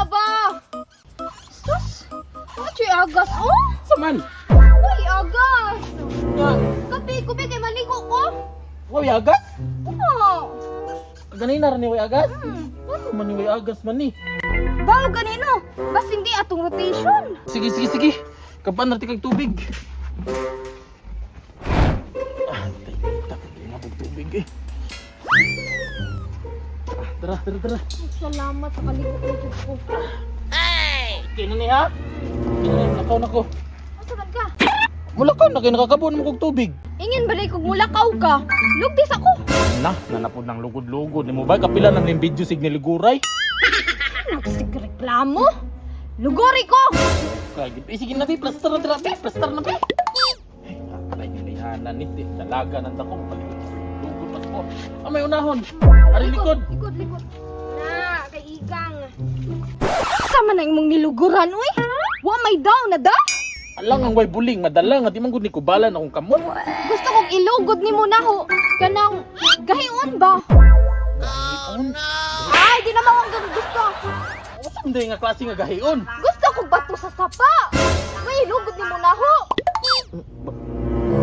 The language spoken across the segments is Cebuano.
ba? Sus! Ano agas oh? Saman! Uy, agas! Nga, Kapi, kubi kay maligo ko. way agas? Oo. Ganina rin ni way agas? Ano man ni way agas man ni? Bawo ganino. Bas hindi atong rotation. Sige, sige, sige. Kapan natin kag tubig. Ah, tay, takot din ako tubig eh. Ah, tara, tara, tara. Ay, salamat sa kaligo ko jud ko. Okay na ni ha? Okay na ni, mulakaw na ko. Asa man ka? Mulakaw na kayo, nakakabuon mo kog tubig. Ingin balay kog mulakaw ka. Lugdis ako. Na, nanapod ng lugod-lugod ni mo ba? Kapila na ning video sig niliguray. Nagsigreklamo. Lugori ko. Kaya, eh, sige na, bi, plaster na tira, bi, plaster na, bi. Ay, atay, kalihanan ni, di, dalaga ng dako, lugod pa ko. Ah, may unahon. Ari likod. Likod, likod. Na, kay Igang. Asa man ang imong niluguran, uy? Wa may daw na da? Alang ang way buling, madala nga di man gud ni kubalan akong kamot. Gusto kong ilugod nimo naho kanang gahion ba? Oh, no. Ay, di naman akong ganun gusto. Unsa man nga klase nga gahion? Gusto kong bato sa sapa. May ilugod nimo naho.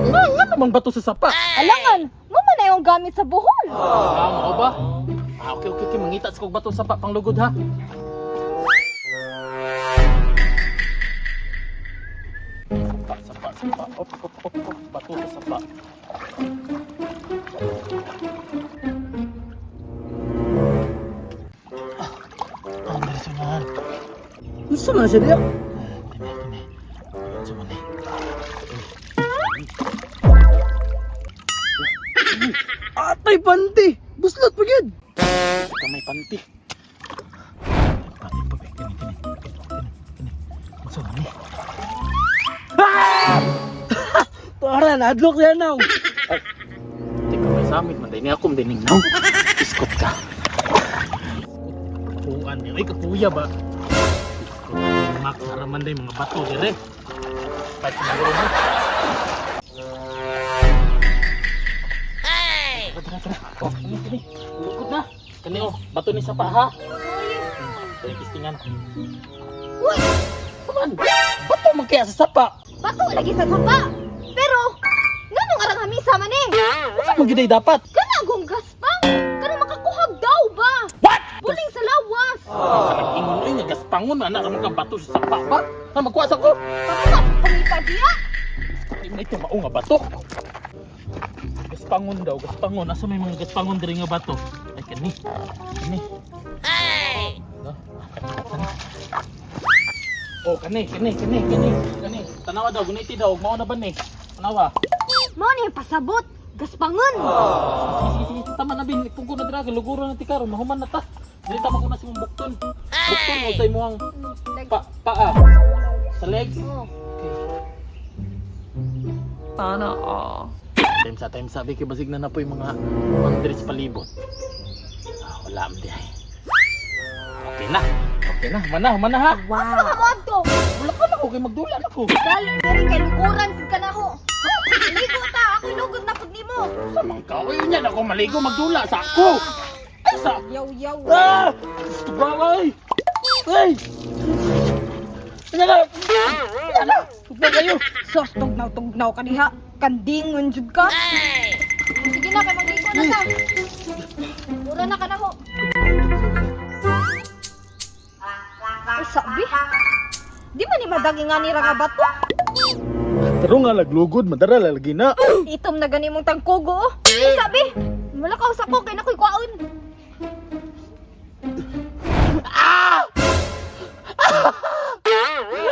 Nga nga namang bato sa sapa. Alangan, mo man na yung gamit sa buhol. Ah, mao ba? Ah, okay, okay, okay. Mangita sa kog bato sa sapa panglugod ha. Sapa, sapa, sapa. Op, op, op, op. Bato sa sapa. Ah, ah, dali sa unahan. Unsa man siya diya? Ah, Kini, kini. Sa man eh. Atay panty. Buslot pa gyud. Kamay panty. Panty pa, kini, kini. Kini, kini. Unsa man eh? Para nadlok siya now. Ay, teka may samit man din ako dining now. Iskot ka. Kapuan ni, ay kapuya ba? Iskot Max araman day mga bato dire. Pat siguro mo. Ay! Tara, tara. Oh, kini kini. Lukod na. Kani oh, bato ni sa paa ha. Dali kistingan. Uy, Saman. Bato man kaya sa sapa. bato lagi sa sapa. Pero, nganong arang hamisa man eh? Unsa man gyud ay dapat? Kanagong gaspang! Kanang makakuhag daw ba? What? Buling sa lawas! Kanang ingon oy nga gaspangon ana ra man ka bato sa sapa ba? Na magkuha sa ko. Paano pangita diya? Di man ito mao nga bato. Gaspangon daw, gaspangon. Asa may mga gaspangon diri nga bato? Ay kani. Kani. Ay. Oh, kani, kani, kani, kani, kani. Tanawa daw, guniti daw, mao na ba ni? Tanawa. Mao ni pasabot, gaspangon! Sige, sige, sige, tama na bin, pungko na dira, luguro na ti karon, mahuman na ta. Dili ta makuna si mong bukton. Bukton mo sa imong pa paa. Sa legs. Oh. Okay. Sana all. Time sa time sabi kay basig na na po yung mga mga sa palibot. Ah, wala man di ay. Okay na. Okay na, mana, mana ha. Wow. Asa ka mo adto? Wala ka na ko kay magdula na ko. Dali diri kay luguran pud ka na ho. Ligo ta, ako lugod na pud nimo. Sa mga kaoy niya na ako maligo magdula sa ako. Ay sa. Yaw yaw. Ah! Gusto ba ay? Ay! Ano na? Ano na? Tugma kayo. Sos tugnaw tugnaw ka diha. Kandingon jud ka. Sige na kay magligo na ta. Mura na ka na ho. Ay sabi. Di man ni madagi nga ni ra nga bato. Pero nga laglugod, madara lagi na. Itom na gani mong tangkugo oh. Ay sabi, malakaw sa ko kay nakoy kwaon.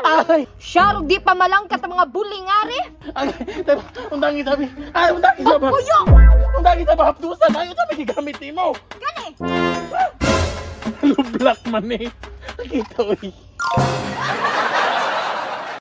Ay! Siya di pa malangkat ang mga buling ari. Ay, tama, undangi sabi. Ay, undangi sabi. Puyo! Undangi sabi, hapdusan. Ay, unsa may gigamit nimo? Gani. Lublak man eh. Nakita oy.